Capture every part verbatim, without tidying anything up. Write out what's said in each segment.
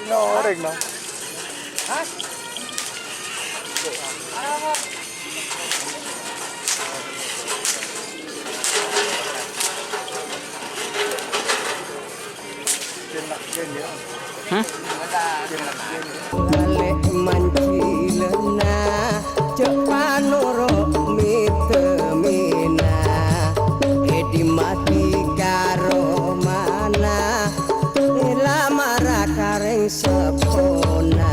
Orèng, no. Hah? Lalè' manjilana, jhâ' panoro' mètemèna, èdhi mati karo mana, èlamara karèng seppona.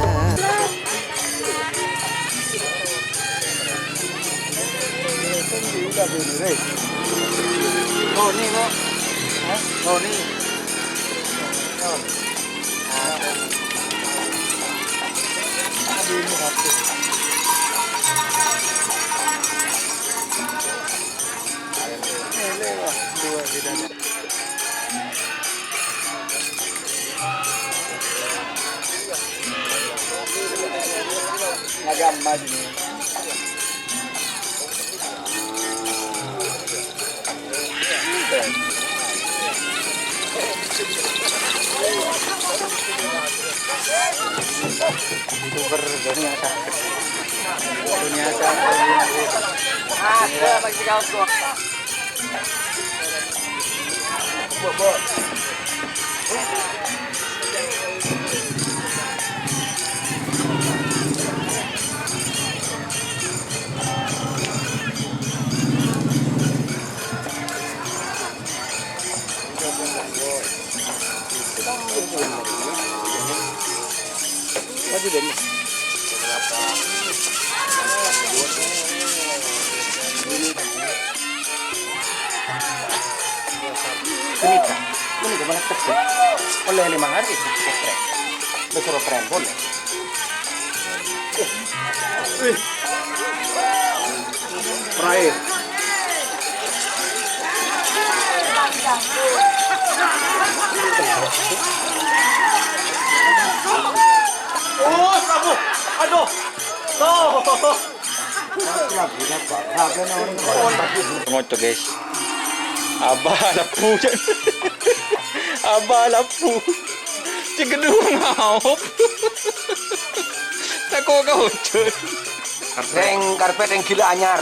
Roni, Pak. Hah? Roni. Ghânèka, ghânèka malah tepuk. Ollè lèma arè, besoro trèmbon. Wih. Perae. Oh, sabu. Aduh. Tuh. Ngoco, guys. Abah labu, Cen. Abah labu. Cek gedung ngaop. Tako ka Ucun. Rèng karpet rèng ghilâ anyar.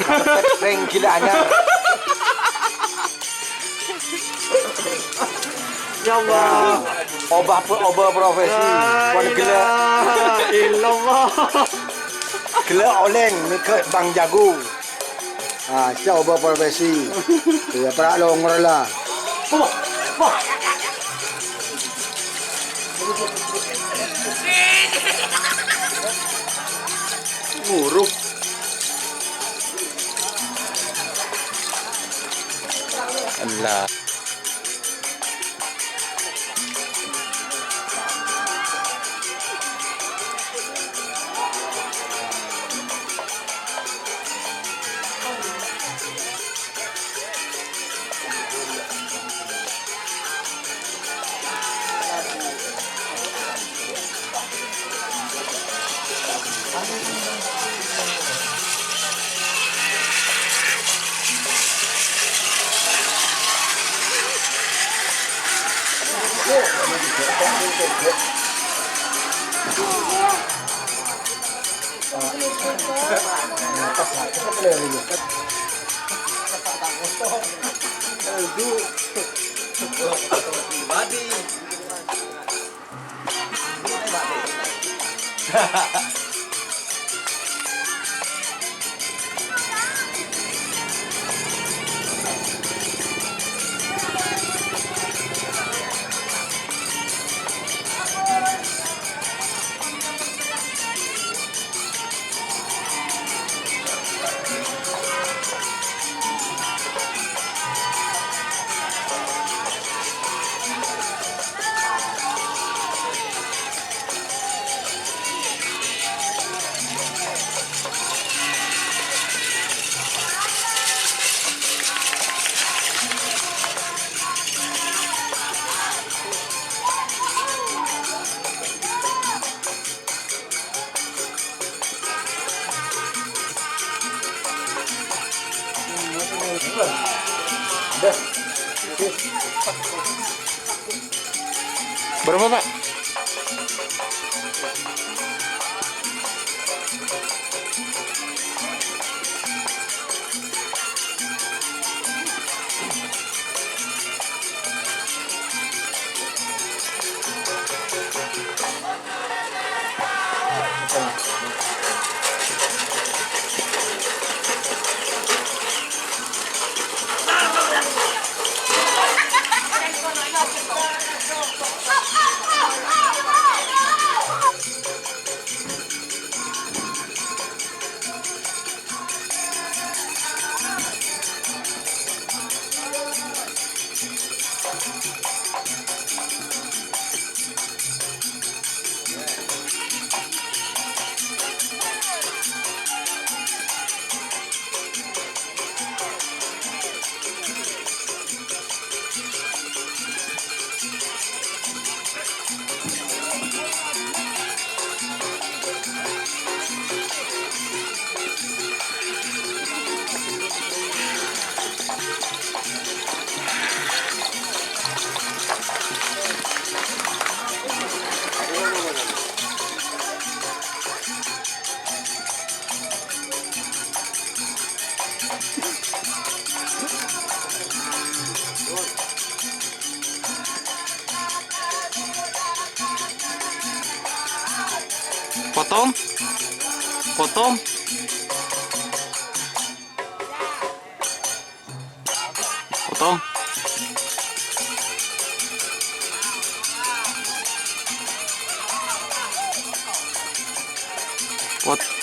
Karpet rèng ghilâ anyar. Ya Allah. Obâ, obâ profesi. La ilaha illallah. Ghellâ' olèng nèka Bang Jago. Ah, sè obâ profesi. Iyâ, pèra' longor la. Wah, wah. Nguruk. Allah. Berapa, Pak? Potong. Potong. Potong. Pot.